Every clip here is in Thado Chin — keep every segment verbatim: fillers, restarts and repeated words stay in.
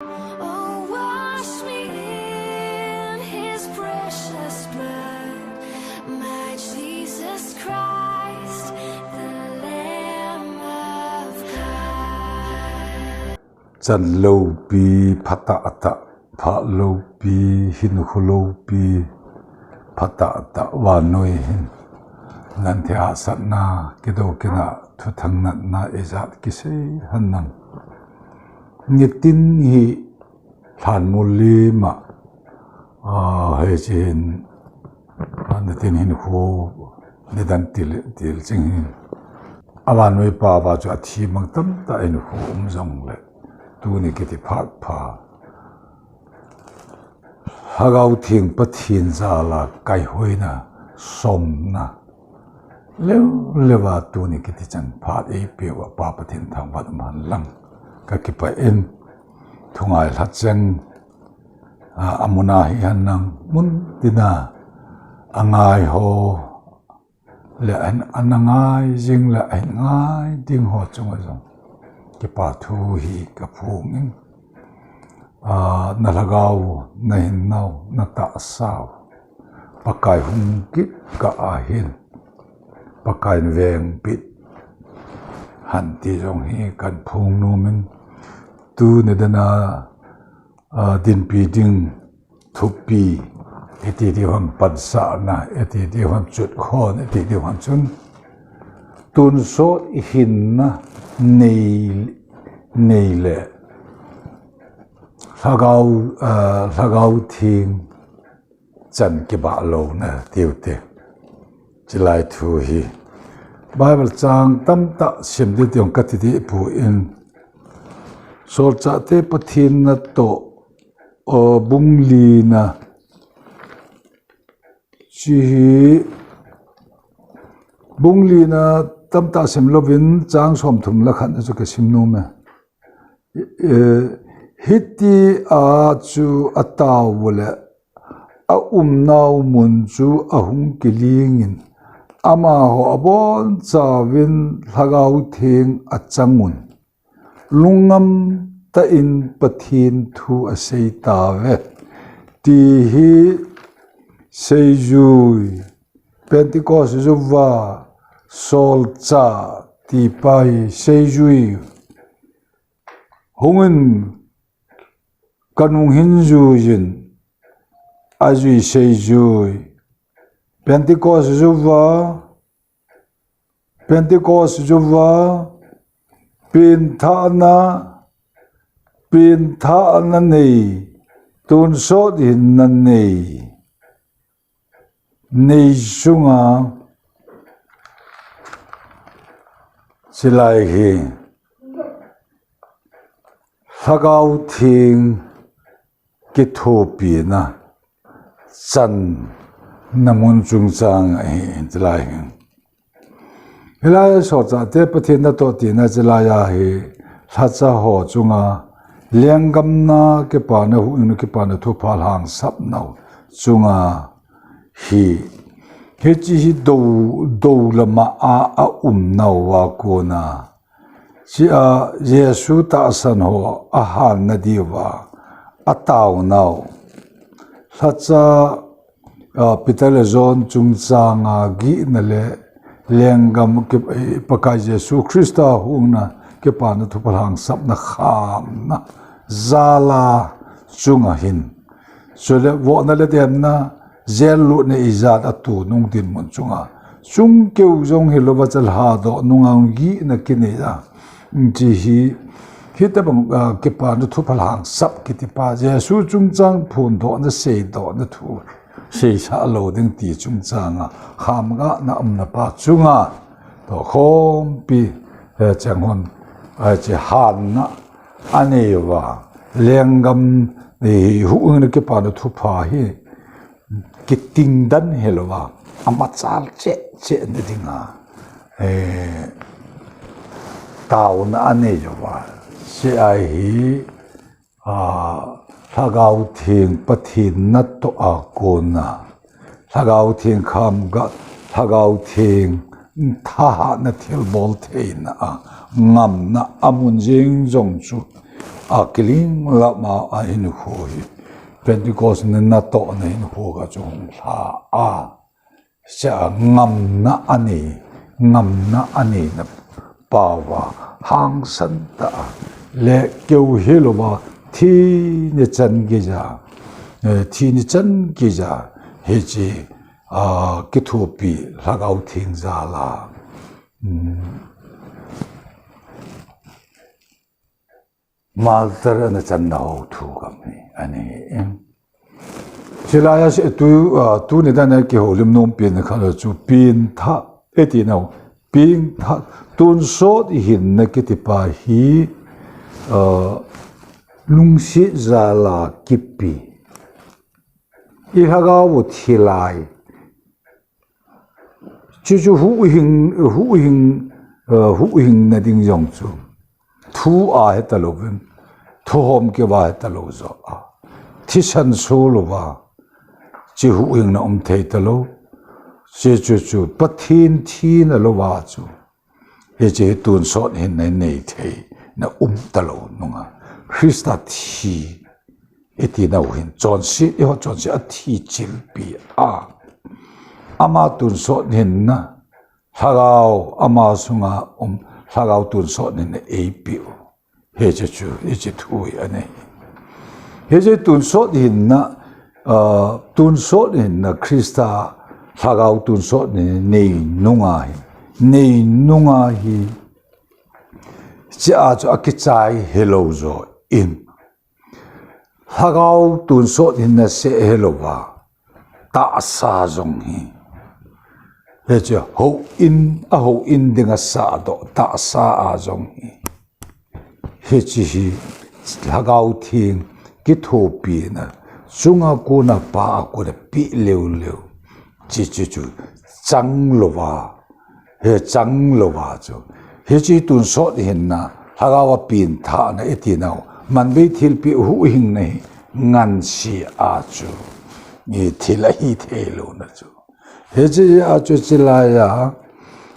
Oh, wash me in his precious blood, my Jesus Christ, the Lamb of God. Chan loupi, phatah tah, phat loupi, hinkho loupi, phatah tah vannoi hin. Genthei hahsatna, kidou kinah, thuthang natna, ijat kisei henlang. Nitin hi lhanmol lima, ah, hiche hin, ah, nitin hinkho, nidan til, til ching hin. Avannoi pava chu athi mang tamtah hinkho um jongle. Tuni kiti phat pha. Lhagao Theng Pathen jala kaihoina, somna. Leu leuva tuni kiti chan phat eipeuva Pa Pathen thangvah um henlang. Kakipah in thungai lhacheng, a, amun a hihen lang mun tina angai ho le ahin, ana ngai jing le ahin ngai ding ho chunga jong kipa thu hi kaphongin. A, na lhagao, na hinnau, na tahsau Pakai hung kit kah ahin, Pakaiyin vengbit hen ti jong hi kahin phong nomin, tuni dana, a, dinpi ding thupi, iti diu ham pansahna, iti diu ham chutkhon, iti diu ham chun tonsot hinna nei, nei le Lhagao, a, Lhagao Theng chan kibah louna tiu te. Chilai thu hi Bible chang tamtah sim ding tiu kati ding poi. Solchahte Pathen natoh, o, bung lina. Hiche hi bung lina tamtah sim louvin chang somthum le khat na chu kasim nom e. Eh, hitia chu atao u le aumnau mun chu ahung kilingin, amaho abonchauvin Lhagao Theng achangun, lungngam tah in Pathen thu asei tauve. Ti hi seijui, Pentecost jouva solchah ti pa hi seijui. Hungin kanung hin juiyin, ajui seijui. Pentecost jouva, Pentecost jouva, penthahna, penthahna nei, tonsot hinna nei. Nei chunga chilai hi Lhagao Theng kithopina channa mun chungchang ahi chilai hi. Hilai solchahte Pathen natoh tina chilai a hi lhacha ho chunga lenggamna kipana huhhingna kipana thupha lhangsapnau chunga hi, hiche hi dou, dou lama a, aumnauva kona. Hichea Jesu tahsan ho ahanna diuva ataonau. Lhacha, a, Peter le John chungchanga gihna le lenggam ki, Pakai Jesu Christa huhhingna kipana thupha lhangsapna khamna jala chunga hin. Chule vohna le demna, jel lutna ijat ato nung dinmun chunga. Chungkeu jong hilouva chalhadoh nunga gihna kinei a. Hiche hi, hitobang, a, kipana thupha lhangsap kiti pa. Jesu chungchang phondohna seidohna thu. Seisah lou ding ti chungchanga. Khamgahna umna pa chunga. Tohkhompi, eh, cheng hon, eh, hiche hanna anei uva, lenggam, eh, huhhingna kipana thupha hi, kitingdan hilouva, amachal cheh cheh na dinga, eh, taona anei uva, hiche a hi, a, Lhagao Theng Pathen natoh a kona, Lhagao Theng khamgah, Lhagao Theng thahatna thilbol theina a, ngamna amun jing jong chu, a kiling lama a hinkho hi Pentecost ni natohna hinkho kha chu hung lha a, sia ngamna anei, ngamna aneina paova hangsan tah a le keu hilouva thi ni chan geija, eh, thi ni chan geija hiche, ah, kithopi Lhagao Theng jal a, um, martyr ana channa ho thu gam hi anei. Chulaiya se tu, ah, tuni dan a kihoulim nompi na khat chu pengthah, eti nau, pengthah, tonsot hinna kiti pa hi, ah, lungset jal a kipe. I lhagao u thi lai. Chuchu huhhing, huhhing, eh, huhhingna ding jong chu thu a heta louvin, thuhom keuva heta lou joh a, thisan solouva, chu huhhingna um thei talou. Chuchu chu Pathen thina louva chu hiche hi tonsot hinna nei theina um talou nunga, Christa thi iti nau hin chonset, eiho chonset a thichilpi a, ama tonsot hinna, lhagao ama sunga um, lhagao tonsot hinna eipeh u. Hiche chu, hiche thu hi anei. Hiche tonsot hinna, ah, tonsot hinna Christa lhagao tonsot hinna nei nunga hi, nei nunga hi, chea chu akichai hilou joh in, lhagao tonsot hinna seh hilouva, tahsa jong hi, hiche houin, ahouin dinga sahdoh tahsa a jong hi, hiche hi Lhagao Theng kithopina chunga kona pa a kona peh leuleu, chuche chu chang louva, hiche chang louva chu, hiche tonsot hinna, lhagao a pengthahna iti nau, manbei thilpeh huhhingna hi ngansea chu i thil ahi theilouna chu. Hichea chu chulaiya,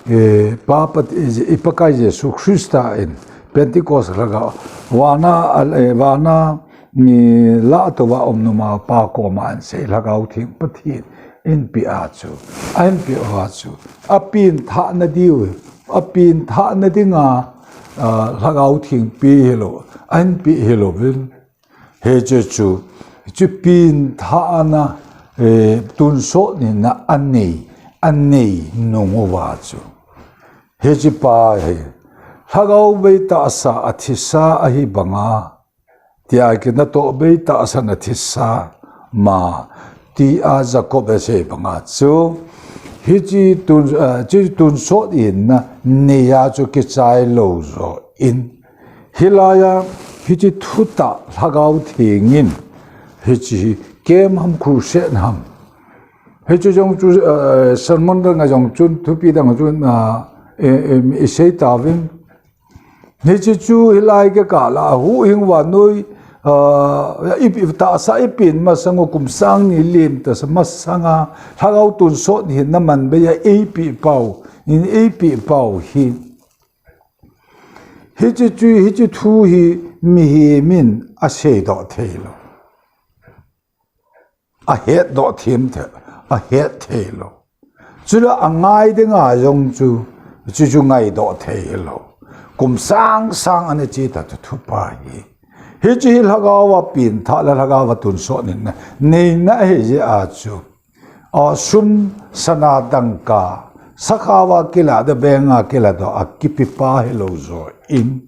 eh, Pa Pat-, i Pakai Jesu Christa in Pentecost lhagao, vana, eh, vana, ni lah touva um numa Pa koma ahinsei Lhagao Theng Pathen in peh a chu, ahin peh uva chu, apengthahna diu, apengthahna dinga, ah, Lhagao Theng peh hilou, ahin peh hilouvin, hiche chu, chu pengthahna, eh, tonsot hinna anei, anei nung uva chu, hiche pa hi lhagao bei tahsa a thisa ahi banga, tia kinatoh bei tahsan a thisa ma, tia Jacob asei banga chu, hiche ton, eh, hiche tonsot hinna neiya chu kichai lou joh in, hilaiya hiche thutah Lhagao Theng in, hiche hi camp ham, crusade ham, hiche jong chu, eh, sermon dang a jong chun, thupi dang a chun, ah, eh, eh, isei tauvin, hiche chu hilai kikah a huhhing vannoi, ah, i, i, tahsa i peng masang u kum sang ni len tasa masanga, lhagao tonsot hinna manbei a eipeh pau, in eipeh pau hi, hiche chu, hiche thu hi mihem in aseidoh theilou, ahetdoh them thei, ahet theilou. Chule angai dinga jong chu, chu chu ngaidoh thei hilou. Kum sang sang ana che ta chu thupha hi. Hiche hi lhagao a pengthah le lhagao a tonsot hinna neina ahi jeh a chu, a, sum, sana, dangka, sakhao a kilah, bank a kilah doh a kipe pa hilou joh in,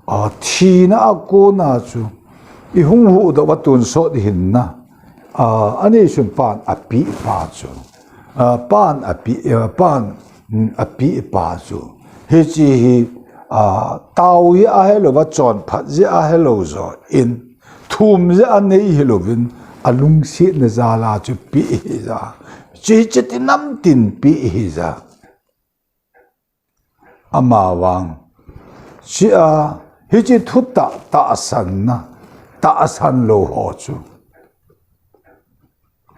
a, thina a kona chu i hung huhdoh uva tonsot hinna, a, aneisun pan apeh pa chu, a, pan apeh, a, pan, mm, apeh pa chu, hiche hi, a, tao jeh a hilouva, chonphat jeh a hilou joh in, thum jeh a nei hilouvin, alungsetna jal a chu peh hija, hiche chu tinamtin peh hija. Amavang, hichea, hiche thutah tahsanna, tahsan lou ho chu,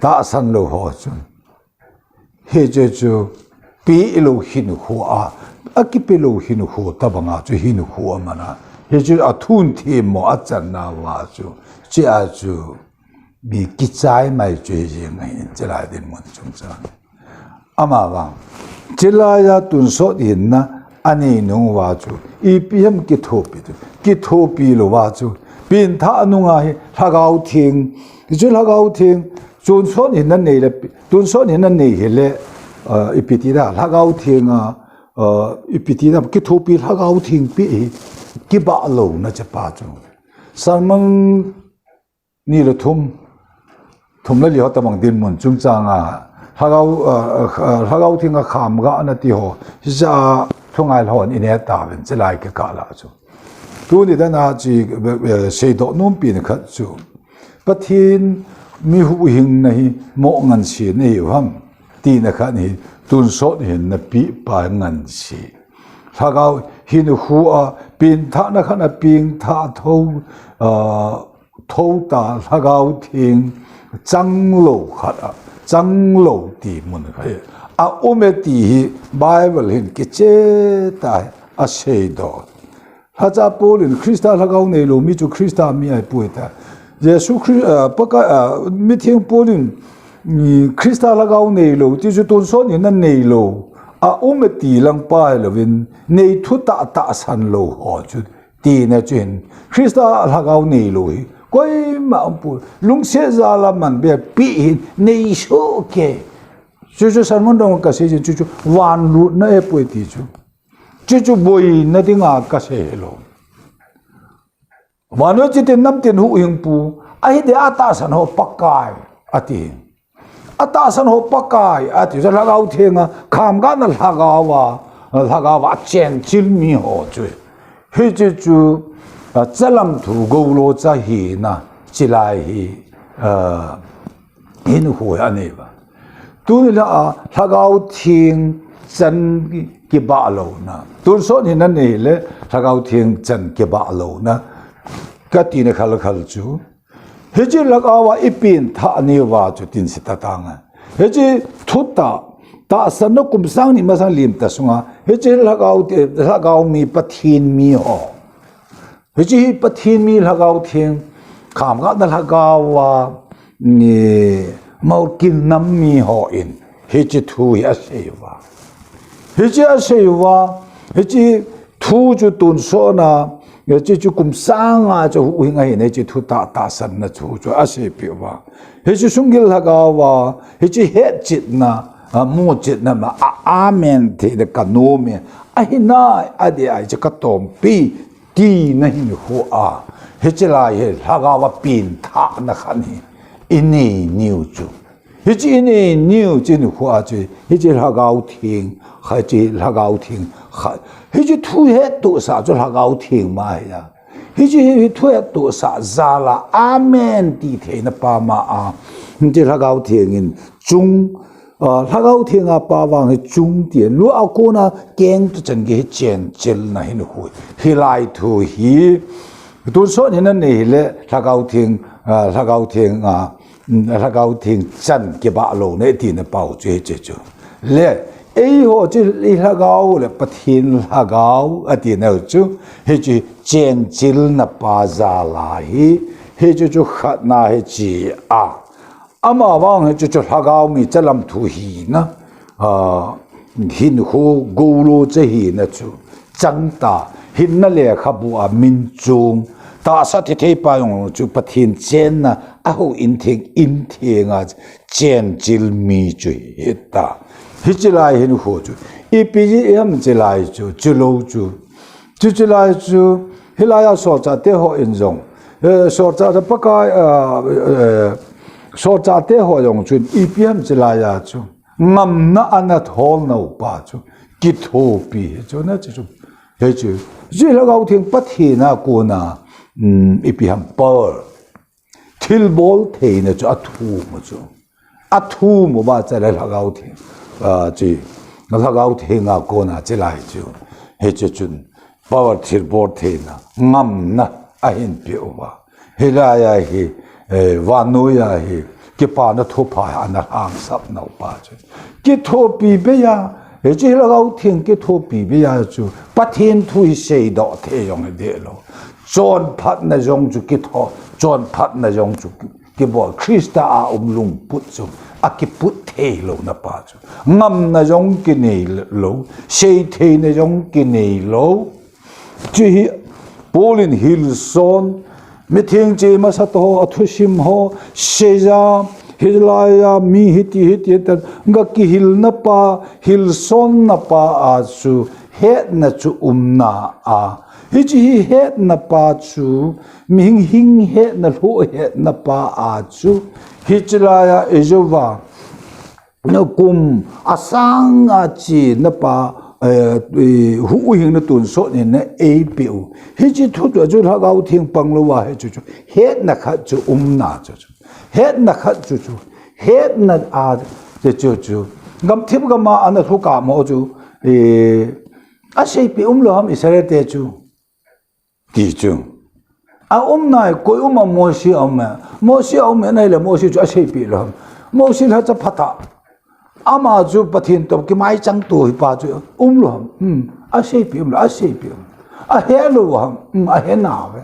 tahsan lou ho chu, hiche chu peh lou hinkho a, akipe lou hinkho tobanga chu hinkho amana, Hichu athun thim mo achanna uva chu, chea chu mi kichai mai chu hi jing ahin, chulai dinmun chungchang. Amavang, chulai a tonsot hinna anei nung uva chu, ipi ham kithopi chu, kithopi louva chu, pengthah nunga hi Lhagao Theng, hichu Lhagao Theng, tonsot hinna nei le, tonsot hinna nei hile, uh, ipi ti da, Lhagao Theng a, uh, ipi ti da, kithopi Lhagao Theng pe hi, kibah louna chepa chu. Sermon ni le thum, thum le li ho tabang dinmun chungchang a, Lhagao, uh, uh, Lhagao Theng a kham gahna ti ho, hiche a thungai lhon ine tauvin chulai kikah lah chu. Tuni dana chi, eh, eh, seidoh nompi na khat chu, Pathen mi huhhingna hi mo ngansi nahiu ham, tina khat hi, tonsot hinna pepa ngansi. Lhagao hinkho a, pengthahna khat a pengthah tho, ah, tho ta Lhagao Theng chang lou khat a, chang lou ti mun khat hi. A um e ti hi Bible hin kicheh tah a aseidoh. Lhacha Paul in Christa Lhagao neilou mi chu Christa mi ahipoi ta. Jesu Chri-, ah, Pakai, ah, mitheng Paul in, mm, Christa Lhagao neilou, ti chu tonsot hinna neilou. A um e ti lang pa hilouvin, nei thutah tahsan lou ho chu, tina chu hin. Christa Lhagao neilou hi, koima umpoi. Lungset jal a man bep pi hin, nei soh kei. Chuchu sermon dong kasei jin, chuchu vanlutna ahipoi ti chu. Chuchu boina dinga kasei hilou. Vannoi chitin namtin huhhingpu, ahi dia tahsan ho Pakai, ati. Atahsan ho Pakai, ati. Chu Lhagao Theng a, kham gahna Lhagao a, Lhagao a chenchil mi ho chu. Hiche chu, ah, chalam thu golo cha hina, chulai hi, ah, hinkho hi anei uva. Tuni la a, Lhagao Theng chan kibah louna. Tonsot hinna nei le, Lhagao Theng chan kibah louna. Katina khalkhal chu. Hiche Lhagao a ipengthah ni uva chu tin sita tanga. Hiche thutah, tahsanna kum sang ni masang lim ta sunga. Hiche Lhagao te, Lhagao mi Pathen mi ho. Hiche hi Pathen mi Lhagao Theng, kham gahna Lhagao a, ni, molkhin nam mi hon, hiche thu hi asei uva. Hiche asei uva, hiche thu chu tonsot na, hiche chu kum sang a chu huhhing ahin, hiche thutah tahsanna thu chu aseipeh uva. Hiche sunggil Lhagao a, hiche hetchetna, a, muchetna ma, a, amen thei de kanom e. Ahi nai, adeh a hiche katompi, tina hinkho a, hiche lai hi Lhagao a pengthahna khat hi inei niu chu. Hiche inei niu chu hinkho a chu, hiche Lhagao Theng, hiche Lhagao Theng, hiche thu hettohsah chu Lhagao Theng ma hi a. Hiche hi, hi thu hettohsah jal a, amen ti theina pa ma a, hiche Lhagao Theng in chung, Ah, Lhagao Theng a pa vang hi chung ti, lua a kona keng tu chan gei hi chenchilna hinkho. Hilai thu hi, tonsot hinna nei hile, Lhagao Theng, ah, Lhagao Theng a, mm, Lhagao Theng chan kibah louna tina pau chu hiche chu. Le, eiho chu i Lhagao le Pathen Lhagao atina chu, hiche chenchilna pa jal a hi, hiche chu khatna hiche a. Amavang hiche chu Lhagao mi chalam thu hina, ah, hinkho golo cha hina chu chang ta, hinna lekhabu a min chung, tahsa thithei pa jong chu Pathen chenna a houin theng, in theng a chenchil mi chu hita. Hiche lai hinkho chu, ipi jeh ham hiche lai chu, chulou chu, Chuche lai chu, hilai a solchah te hon jong, eh, solchah te Pakai, ah, eh, solchah te hon jong chun, ipi ham hiche lai a chu, ngamna ana thol nau pa chu, kithopi hi chu na chu, chu, hiche chu, hiche Lhagao Theng Pathen a kona, um, ipi ham power. Thilbol theina chu athum u chu. Athum uva chule Lhagao Theng, ah, chu, Lhagao Theng a kona hiche lai chu. Hiche chun power thilbol theina, ngamna ahin peh uva. Hilai a hi, eh, vannoi a hi, kipana thupha ana lhangsap nau pa chu. Kithopi bei a, Hiche Lhagao Theng kithopi bia chu Pathen thu hi seidoh thei jong hideh lou. Chonphatna jong chu kitho, chonphatna jong chu kibol, Christa a um lungput chu akiput thei louna pa chu. Ngamna jong kinei lou, seitheina jong kinei lou. Chu hi Paul in hilson, mithengche masat ho, athusim ho, seija, hilaiya, mi hiti, hiti, hiti, ga kihilna pa, hilsonna pa a chu, hetna chu umna a. Hiche hi hetna pa chu, mihing hing hetna, lhoh hetna pa a chu, hiche laiya, ejova, na kum asang a chena pa, eh, eh, huhhingna tonsot hinna eipeh u. Hiche thu chu, chu Lhagao Theng pang louva hichu chu. Hetna khat chu umna chu chu. Hetna khat chu chu. Hetna a chu chu chu. Gamthip gam a ana lhuka mo chu. Eh, aseipeh umlou ham Israel te chu. Ti chu. A um nai, koi um a Mosi a um e. Mosi a um e nai le Mosi chu aseipeh lou ham. Mosi lhacha phatah. Ama chu Pathen toh kimaichang to hi pa chu umlou ham. Hmm. Aseipeh umlou, aseipeh um. Ahe lou ham. Hmm. Ahe nauve.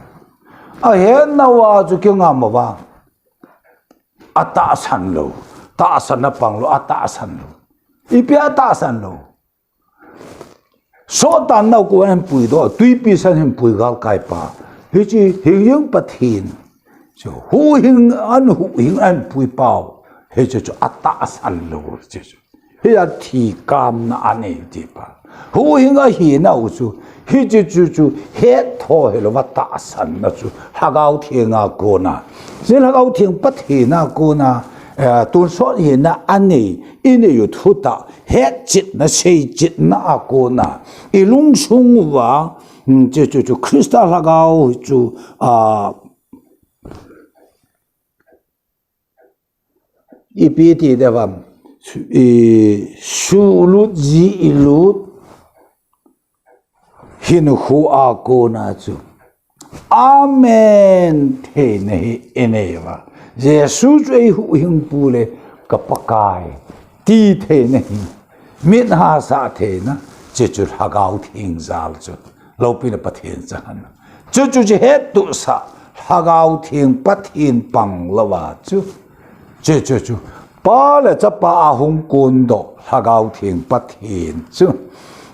Ahe nauva chu kingam uva. Atahsan lou. Tahsan na pang lou, atahsan lou. Ipi atahsan lou. Sohtan nau ko an puidoh, tuipi san hin pui galkai pa. Hiche hingjing Pathen. Chu huhhing an huhhing an pui pau. Hiche chu atahsan lou hiche chu. Hia thi kamna anei ti pa. Huhhing ahinau chu. Hiche chu chu hettho hilouva tahsanna chu. Lhagao Theng a kona. Hiche Lhagao Theng Pathen a kona. Eh, tonsot hinna anei. Inei u thutah. Hetchetna, seichitna a kona. Ilungsung uva, hmm, chu, chu, chu, Christa Lhagao chu, a, ipi ti ding ham, su-, i, sulut ji ilut, hinkho a kona chu. Amen. Theina hi inei uva. Jesu chu eihuhhingpu le ka Pakai. Ti theina hi. Mithasah theina. Chuchu Lhagao Theng jal chu. Loupina Pathen chang hen. Chuchu chu hettohsah. Lhagao Theng Pathen pang louva chu. Chu, chu, chu. Pa le Chapa ahung kondoh, Lhagao Theng Pathen chu.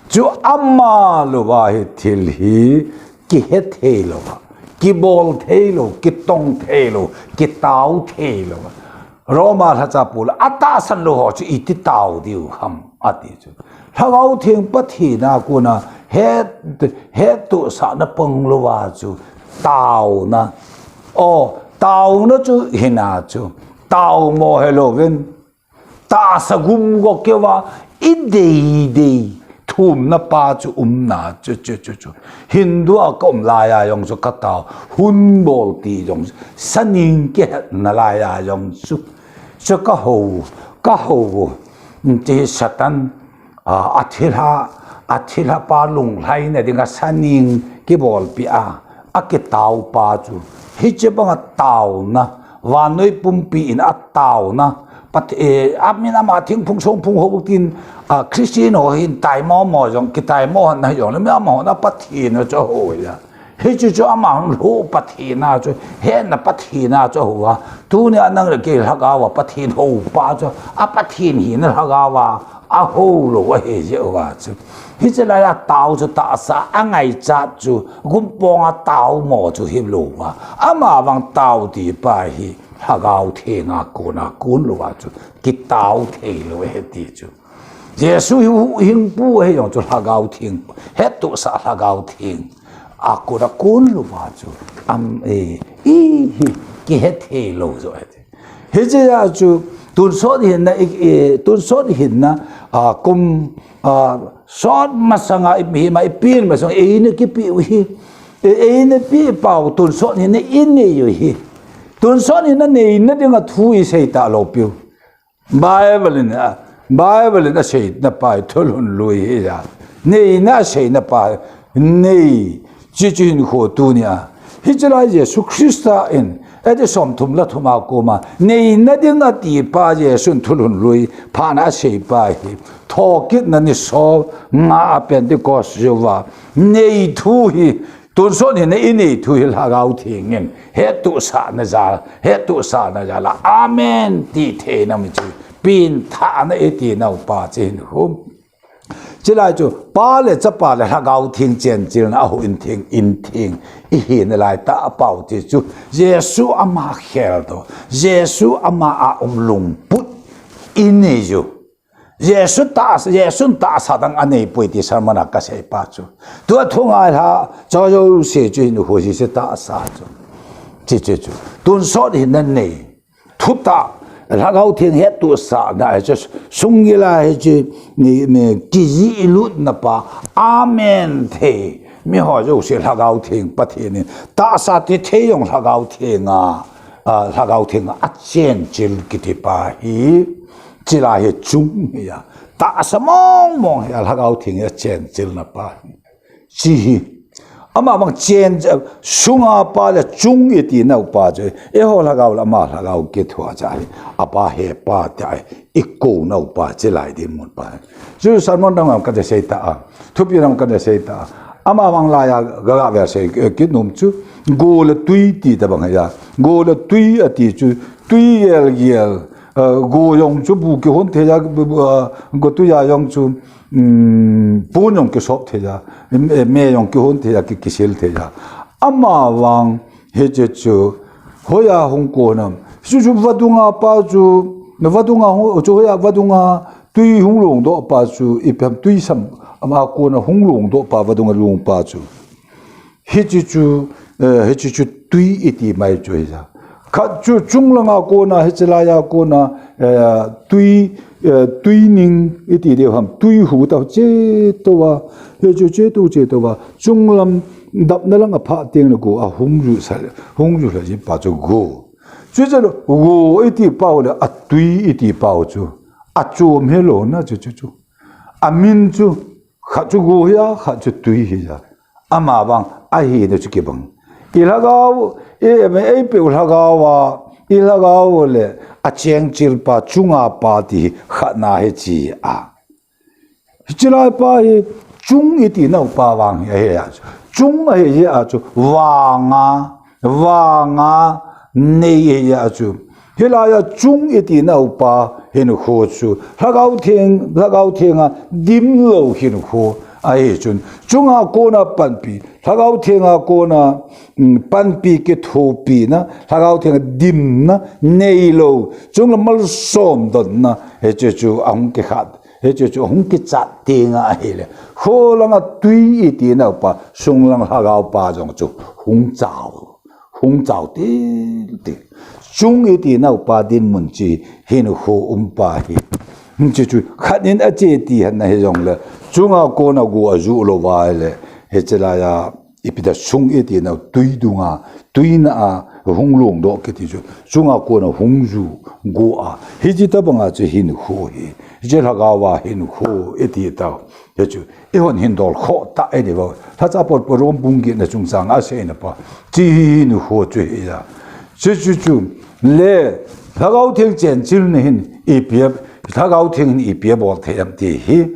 Chu ama louva hi thil hi kihe thei louva, kibol thei lou, kitong thei lou, kitao thei louva. Roma lhacha Paul in atahsan lou ho chu iti tao diu ham ati chu. Lhagao Theng Pathen a kona het, hettohsahna pang louva chu taona. O, taona chu hina chu. Tao mo helouvin. Tahsa gum go keuva. I dei dei. Thumna pa chu umna chu, chu, chu, chu. Hindu a ka um laiya jong chu ka tao. Hun bol ti jong chu. Saning kihetna laiya jong chu. Chu ka ho, ka ho. Ti Satan. A, athilha, athilha pa lunglhaina dinga saning kibolpi a, akitao pa chu. Hiche banga taona, vannoi pumpi in ataona, Pat-, eh, amin ama thingphung songphung ho tin, a, Christian ho hin taimo mo jong, kitaimo hon na jong, le mi ama hon a Pathen ho chu ho ya. Hichu chu ama hung lhu Pathen a chu, hetna Pathen a chu hou a. Tunia nang le kei lhagao a Pathen hou pa chu, a Pathen hina lhagao a, ahou lou ahi jeh uva chu. Hiche laiya tao chu tahsa a ngaichat chu, gumpong a tao mo chu hilou a. Ama vang tao ti pa hi, Lhagao Theng a kona kon lou a chu, kitao thei lou ahi ti chu. Jesu hi huhhingpu ahi jong chu Lhagao Theng, hettohsah Lhagao Theng. A kona kon louva chu. Am, eh, i hi kihe thei lou jo ahi. Hiche a chu tonsot hinna, i, i, tonsot hinna, a, kum, a, sot masanga i, hi ma i pin masang, eina kipe u hi. E, eina pe pau tonsot hinna inei u hi. Tonsot hinna neina dinga thu isei talou piu. Bible in a, Bible in aseina pa hi thulhun lui hi a. Neina aseina pa hi nei, chuchu hinkho tunia. Hiche lai Jesu Christa in, Eti som thum le thum a koma, neina ding ati pa Jesun thulhun lui phat a asei pa hi, thokitna ni som nga a Pentecost jouva, nei thu hi, tonsot hinna i nei thu hi Lhagao Theng in hettohsahna jal, hettohsahna jal a, Amen ti theina mi chu, pengthahna i ti nau pa chu hin hum. Chulai chu, Pa le Chapa le Lhagao Theng chenchilna a hou in theng, in theng, i hina lai tah a pau ti chu, Jesu ama khel doh, Jesu ama a um lungput i nei u. Jesu ta, Jesun tahsa dang anei poi ti sermon a kasei pa chu. Tua thu ngailha, cho jouse chu hin hou hi se tahsa chu. Chi chi chu. Tonsot hinna nei. Thutah, Lhagao Theng hettohsahna, chu sunga hi chu, mi, mi, kijih lutna pa, Amen thei. Mi ho jouse Lhagao Theng Pathen in. Tahsa ti thei jong Lhagao Theng a, a, Lhagao Theng a chenchil kiti pa hi. Chulai hi chung hi a. Tahsa mong mong hi a Lhagao Theng a chenchilna pa hi. Chi hi. Ama bang chen, sunga pa le chung i ti nau pa chu. Eiho Lhagao le ama Lhagao kithua cha hi. Apa he pa ti a i kou nau pa chulai dinmun pa. Chu sermon dang am ka de sei ta a. Thupi dang ka de sei ta a. Ama bang laiya ga ga ve sei, eh, kit nom chu. Go le tui ti ta bang ya. Go le tui ati chu. Tui gel gel. Eh, go jong chu bu kihon thei ya, bu, bu, ah, go tui a jong chu. Um, pon jong kisop thei a, um, eh, me jong kihon thei a, ki, kisil thei a. Ama vang, hiche chu, hoiya hung kon am. Chu chu vadung a pa chu, vadung a hung, chu hoiya vadung a tui hung long doh pa chu, ipi ham tui sam, ama kona hung long doh pa, vadung a long pa chu. Hiche chu, eh, hiche chu tui i ti mai chu hi a. Khat chu chunglang a kona, hiche laiya kona, eh, tui, eh, tui ning i ti diu ham, tui hu ta che tou a, hiche chu che tou che tou a, chunglam dapna lang a pha teng le go a hung ju sa, hung ju la ji pa chu go. Chu chu go i ti pau le a tui i ti pau chu, a chom hi lou na chu chu chu. A min chu, khat chu go hi a, khat chu tui hi a. Ama vang, ahina chu kibang. I Lhagao, i, i, eipeu Lhagao a, i Lhagao le, a chengchil pa, chunga pa ti hi, khatna hi chi a. Chulai pa hi, chung i ti nau pa vang hi, ahi a chu. Chung ahi hi a chu, vanga, vanga, nei hi a chu. Hilaiya chung i ti nau pa hinkho chu. Lhagao Theng, Lhagao Theng a dim lou hinkho ahi chun. Chunga kona panpi, Lhagao Theng a kona, mm, panpi kithopina, Lhagao Theng a dimna, nei lou, chunglam malsom donna, hiche chu ahung kikhat, hiche chu ahung kichat teng a ahile. Kholanga tui i ti nau pa, sunglang Lhagao pa jong chu hung chao. Hung chao til til. Chung i ti nau pa dinmun chi hinkho um pa hi. Hiche chu khat in a che ti hen na hi jong le. Chunga kona go a ju lou va le. Hiche laiya ipi da sung i ti nau tui dunga. Tui na a hung long doh kiti chu. Chunga kona hung ju go a. Hiche tabanga chu hinkho hi. Hiche Lhagao a hinkho i ti tau. Hichu, i hon hin dol kho ta e ni vo. Lhacha pot po rom bung git na chung chang a sei na pa. Chi hi hi nu ho chu hi ya. Chu chu chu. Le, Lhagao Theng chenchil na hin i pia, Lhagao Theng hin i pia bol thei am ti hi.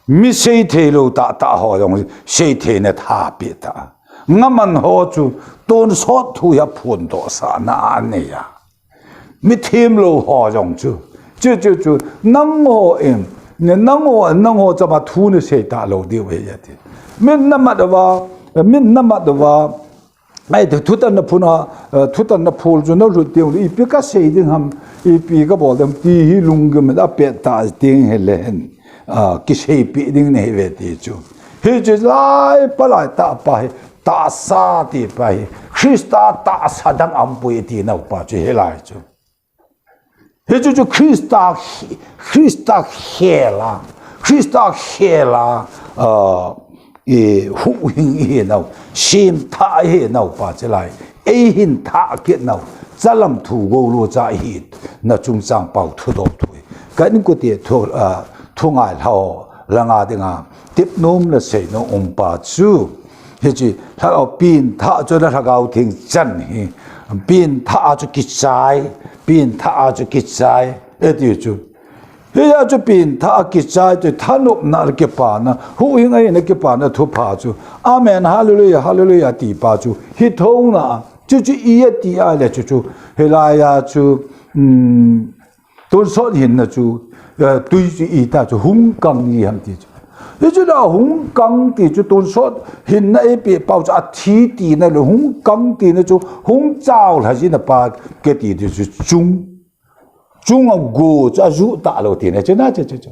Mi sei thei lou ta ta ho jong sei thei na tha pi ta. Ngaman ho chu, tonsot thu ya phon to sa na a ne ya. Mi thim lou ho jong chu. Chu, chu, chu. Nang ho in. Ne nang ho, nang ho chama thu ni sei ta lou diu he ya ti. Min na mat va, min na mat va. Ai, thu, thutan na phuna, eh, thutan na phul chu na lut diu. Ipi ka sei ding ham, ipi ka bol ding ti hi lunggim a pet ta ding he le hen. Ah, kiseipi ding nei ve ti chu. Hichu lai pa lai ta pa hi, tahsa ti pa hi, Krista tahsa dang aum poi ti nau pa chu hi lai chu. Hichu chu Krista, Krista khela, Krista khela, ah, i huhhing i hi nau, sim tha i hi nau pa chu lai, ei hin tha kit nau, chalam thu go lo cha i hi, na chung chang pau thu dop thu. Kan ko ti thu, ah, thu ngai lhau, la nga dinga, tip nom la sei nom um pa chu, Hiche, lhagao pengthah chu le Lhagao Theng chan hi. Pengthah a chu kichai, pengthah a chu kichai, eti chu. Hiya chu pengthah a kichai chu thanopna le kipana, huhhing ahina kipana thupha chu. Amen, hallelujah, hallelujah, ti pa chu. Hithona, chuchu i ati a le chuchu. Hilaiya chu, um, tonsot hinna chu, eh, tui chu iti chu hung kang ji ham ti chu. Hichu la hung kang ti chu tonsot hinna eipeh pau chu athi tina le hung kang tina chu hung chao lha jina pa kiti ti chu chung. Chunga go chu ajuh talou tina chu na chu chu chu.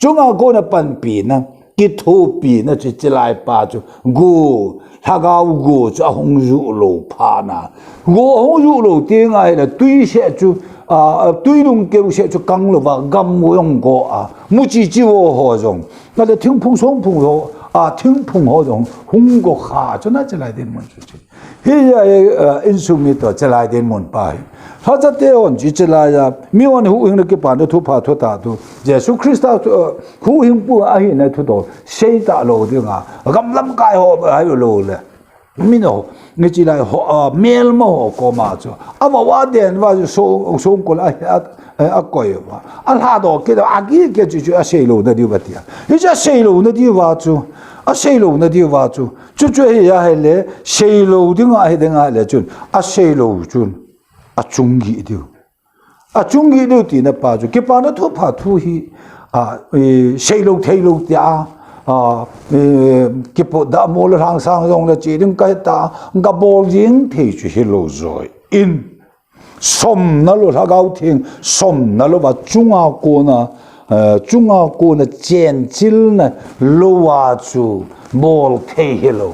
Chunga kona panpina, kithopina chu chilai pa chu go, lhagao go chu ahung juh lou phat na. Go ahung juh lou teng ahile tui seh chu, a, tui lungkeu seh chu kang louva, gam jong go a, muchi chi vo ho jong. Ahile thingphung songphung ho, a, thingphung ho jong, hung go kha chu na chilai dinmun chu chu. Hiya, eh, insung mi toh chilai dinmun pa hi. Lhachate hon chu chilaiya, mi hon huhhingna kipana thupha thutah tu. Jesu Christa, eh, huhhingpu ahina thu toh, sei talou dinga, gam lamkai ho, ahi lou le. Min ho, nge chilai ho, ah, melma ho koma chu. Avava den va chu so, songkul a, a, a, akoi va. Alhadoh kit, agi kit chu chu asei louna diu va tia. Hichu asei louna diu va chu. Asei louna diu va chu. Chuchu hi ahile, seilou dinga hi dinga le chun, aseilou chun, achung gih diu. Achung gih diu tina pa chu, kipana thupha thu hi, a, e, seilou theilou tia, a, e, kipohdah mo le lhangsang jong le che ding kahi ta, gabol jing thei chu hilou joi in. Somna lou, Lhagao Theng somna louva chunga kona, eh, chunga kona chenchilna louva chu bol thei hilou.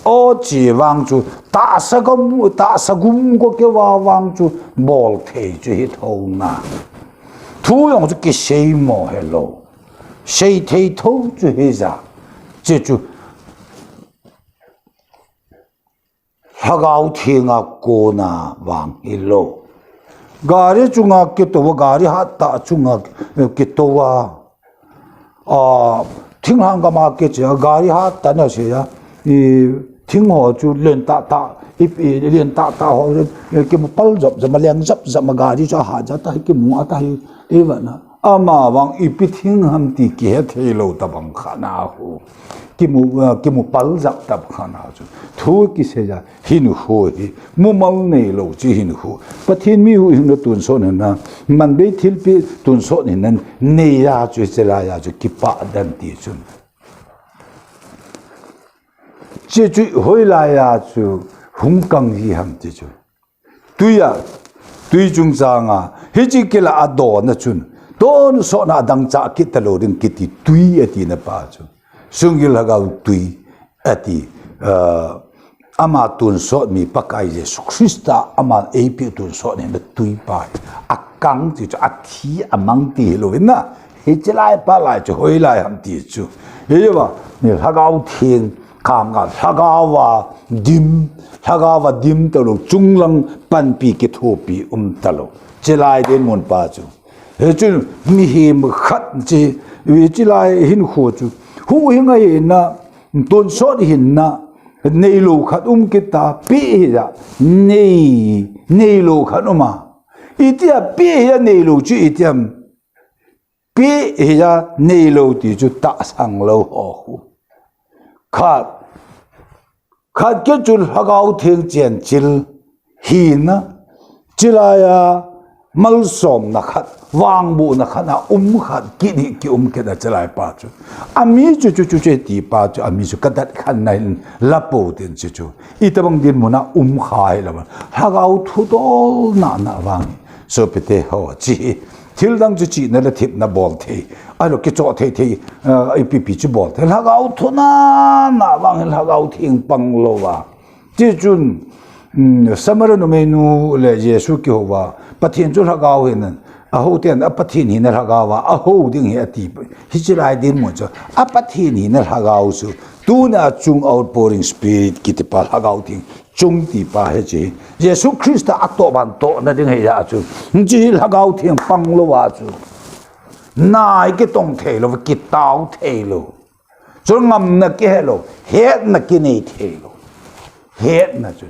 Aw, chi vang chu tahsa gum, tahsa gum go keuva vang chu bol thei chu hithona. Thu jong chu kisei mo hilou. Sei thei tho chu hija. Chi chu Lhagao Thenga kona vang hilou. Gari chunga kitouva, gari hattah chunga kitouva. A, thinglhang gama kiche, gari hattah na seiya. I, thing ho chu len tahtah, i, i, len tahtah ho, i, kimu pal jop jop, leng jop jop, gari chu ahat jat a, kimu ata hi, i vana. Ama vang ipi thing ham ti kihe thei lou tabang kha na hu. Kimu, ah, kimu pal jap tabang kha na chu. Thu kisei a hinkho hi mumal neilou chu hinkho. Pathen mi huhhingna tonsot hinna, manbei thilpeh tonsot hinna neiya chu, chilaiya chu kipah dan ti chun. Chi chu hoilaiya chu hung kang ji ham ti chu. Tui a, tui chungchang a, hiche kila adon a chun, tonsot na adangchah kit talou ding kiti tui atina pa chu. Sunggil Lhagao tui ati, ah, ama tonsot mi Pakai Jesu Christa ama eipeh tonsot hinna tui pa hi. Akang ti chu athi amang ti hilou in na. Hiche lai pa lai chu hoilai ham ti chu. Hiva, ni Lhagao Theng, kam nga Lhagao va dim, Lhagao va dim talou, chunglang panpi kithopi um talou. Chilai dinmun pa chu. Hichun mihem khat chi, chilai hinkho chu. Huhhing ahina, tonsot hinna, neilou khat um kit ta, peh hija, nei, neilou khat um a. Itia peh hija neilou chu itiam. Peh hija neilou ti chu tahsan lou ho khu. Khat, khat kit chu Lhagao Theng chenchil hina, chilaiya malsomna khat, vangbohna khat a um khat, kit hi kium kit a chilai pa chu. Ami chu chu chu che ti pa chu, ami chu kadat khan na hin la pou tin chu chu. Itabang dinmun a um kha hilou. Lhagao thudol na na vang. Sopite ho, chi hi. Thil dang chu chihna le thepna bol thei. Ahilou kichoh thei thei, ah, ipi pi chu bol thei. Lhagao thu na na vang hi Lhagao Theng pang louva. Tichun, um, Samaria numeinu le Jesu kihouva. Pathen chu Lhagao hina. Ahou ten, a Pathen hina Lhagao va. Ahou ding hi ati. Hiche lai dinmun chu. A Pathen hina Lhagao chu. Tuna chung outpouring spirit kiti pa Lhagao Theng. Chung ti pa hiche. Jesu Christa atoh ban tohna ding hi a chu. Hiche hi Lhagao Theng pang louva chu. Nai kitong thei lou, kitao thei lou. Chu ngamna kihe lou. Hetna kinei thei lou. Hetna chu.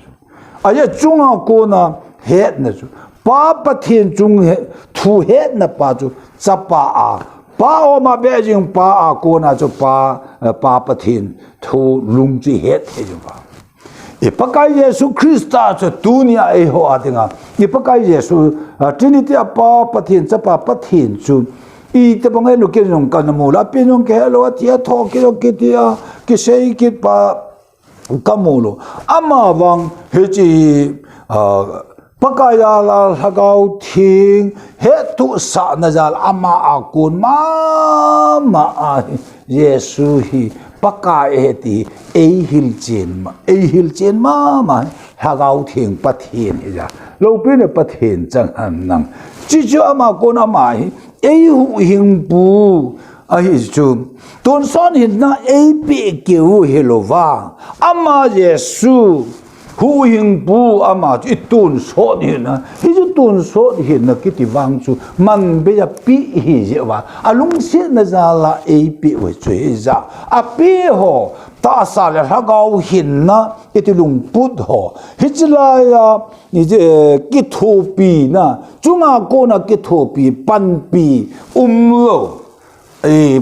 Ajeh chunga kona hetna chu. Pa Pathen chung he, thu hetna pa chu chapa a. Pa oma be jing pa a kona chu pa, eh, pa Pathen thu lung chu het thei jing pa. I Pakai Jesu Christa chu tunia eiho a dinga. I Pakai Jesu, ah, Trinity a pa Pathen chapa Pathen chu. Itobang e lu kei jong kana mu la, pi jong kei lo, athi a tho kei jong kiti a, kisei kit pa, ka mu lou. Ama vang, hiche, ah, Pakai a la Lhagao Theng, hettohsahna jal ama a kon mama ahi. Jesu hi Pakai ahi ti, eihil chen ma, eihil chen mama, Lhagao Theng Pathen hi ja. Loupina Pathen chang ham nang. Chuchu ama kon ama hi, eihuhhingpu, ahi chu. Tonsot hinna eipeh kei u hilouva. Ama Jesu huhhingpu ama chu i tonsot hinna. Hichu tonsot hinna kiti vang chu manbeiya peh hi jeh uva. Alungsetna jal a eipeh u chu hija. Apeh ho, tahsa le lhagao hinna iti lungput ho. Hiche laiya, eh, kithopina. Chunga kona kithopi, panpi, umlou. Eh,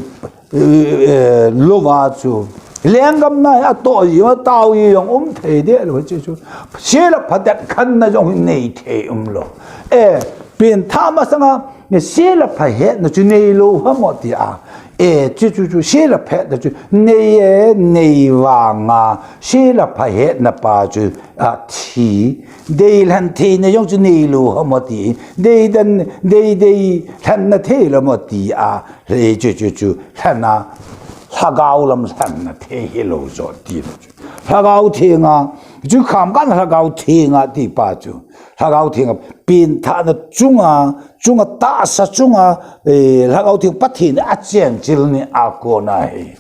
eh, eh, louva chu. Lenggam na hi atoh ji, atao ji jong um thei deh lou chu chu. Se le pha det khenna jong nei thei umlou. Eh, pengthah masanga, se le pha hetna chu neilou ham ti a. Eh, chu chu chu, se le pha hetna chu nei e, nei vanga, se le pha hetna pa chu, a thi. Deilhen theina jong chu neilou ham ti. Deidan, dei, deilhenna theilou ham ti a. Hei chu chu chu, lhenna, lhagao lam lhenna thei hilou jo ti chu. Lhagao Thenga, chu kham kan Lhagao Thenga ti pa chu. Lhagao Thenga, pengthahna chunga, chunga tahsa chunga, eh, Lhagao Theng Pathen a chenchil ni a kona hi.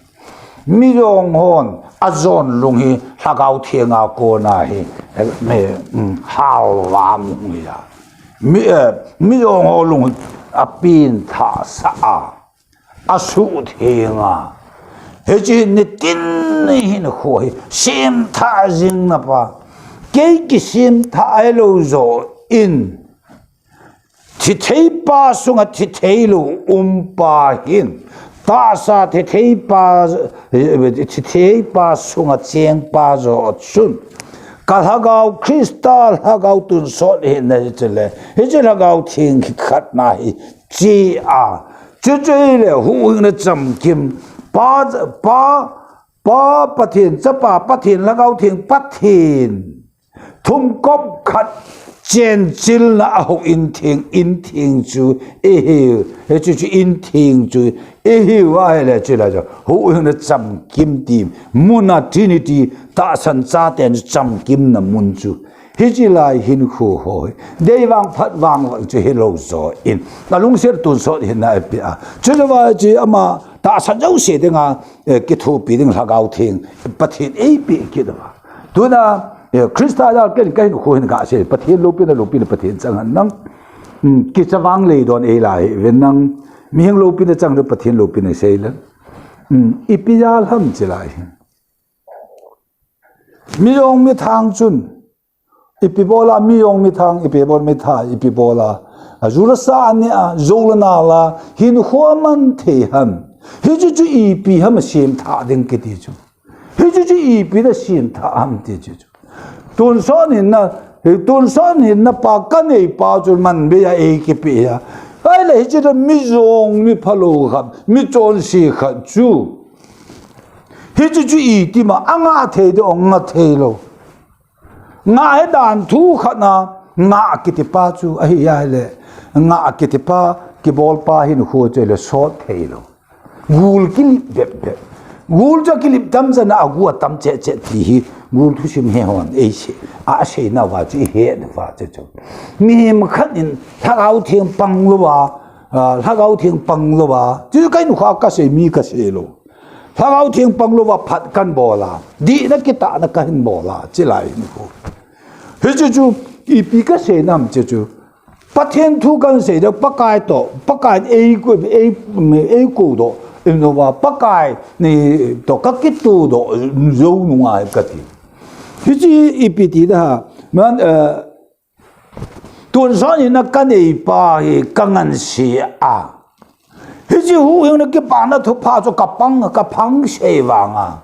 Mi jong hon, ajon lung hi, Lhagao Thenga kona hi, eh, mi, mm, halvam hung hi a. Mi, eh, mi jong ho lung hi, apengthahsah a. Asuhtheng a. Hiche hin nitin hin khu hi semthah jing na pa. Kei kisemthah hilou jo in. Thithei pa sunga thithei lou um pa hin. Tahsa thithei pa, thithei pa sunga cheng pa jo chun. Ka lhagao Christa lhagao tonsot hinna hiche le. Hiche Lhagao Theng hi khatna hi. Chi a, chuchu hile huhhingna chamkim, pa, pa, pa Pathen, Chapa Pathen, Lhagao Theng Pathen. Thum kop khat chenchilna a houin theng, in theng chu, eihiu, hichu chu in theng chu, eihiu ahile chu la chu, huhhingna chamkim ti, muna Trinity, tahsan chaten chamkimna mun chu. Hiche lai hinkho ho hi. Dei vang phat vang vang chu hilou jo in. Alungset tonsot hinna apeh a. Chujouva chu ama tahsan jouse dinga, eh, kithopi ding Lhagao Theng. Pathen eipeh kit uva. Tuna, eh, Christa jal ken kahinkho hin kasei. Pathen loupina, loupina Pathen chang hen lang. Hmm, kicha vang lei don eilai ven lang. Mihing loupina chang le Pathen loupina sei le. Hmm, ipi jal ham chi lai. Mi jong mi thang chun. Ipi bola mi jong mi thang, ipi bol mi tha, ipi bola. A ju le sa ani a, jou le nal a, hinkho aman thei ham. Hichu chu ipi ham semthah ding kiti chu. Hichu chu ipi le semthah ham ti chu chu. Tonsot hinna, tonsot hinna pa kanei pa chu manbeiya eikipeh a. Ahile hichu le mi jong mi phalou khat, mi chonse khat chu. Hichu chu iti ma, angah thei ding, angah thei lou. Ngah hi dan thu khat na, ngah kiti pa chu, ahi ahile, ngah kiti pa, kibol pa hinkho chu le sot thei lou. Gul kilip bep bep. Gul chu kilip tam jana agu atam cheh cheh ti hi, gul thusim he hon, eisei, asei nauva chu, ihe nauva chu chu. Mihem khat in, Lhagao Theng pang louva, ah, Lhagao Theng pang louva, chu kahinkho a kasei mi kasei lou. Lhagao Theng pang louva phat kahin bol a. Dihna kitahna kahin bol a. Chilai hinkho. Hichu chu ipi kasei nam chu chu. Pathen thu kahin sei ding Pakai toh. Pakai eikou, ei, eikou doh. Inoba Pakai ni to ka kitudoh jou nunga kati. Hiche ipi ti da ha. Man, eh, tunsot nina kanei pa hi kangansea. Hiche huhhingna kipana thupha chu kapang, kaphang sei vanga.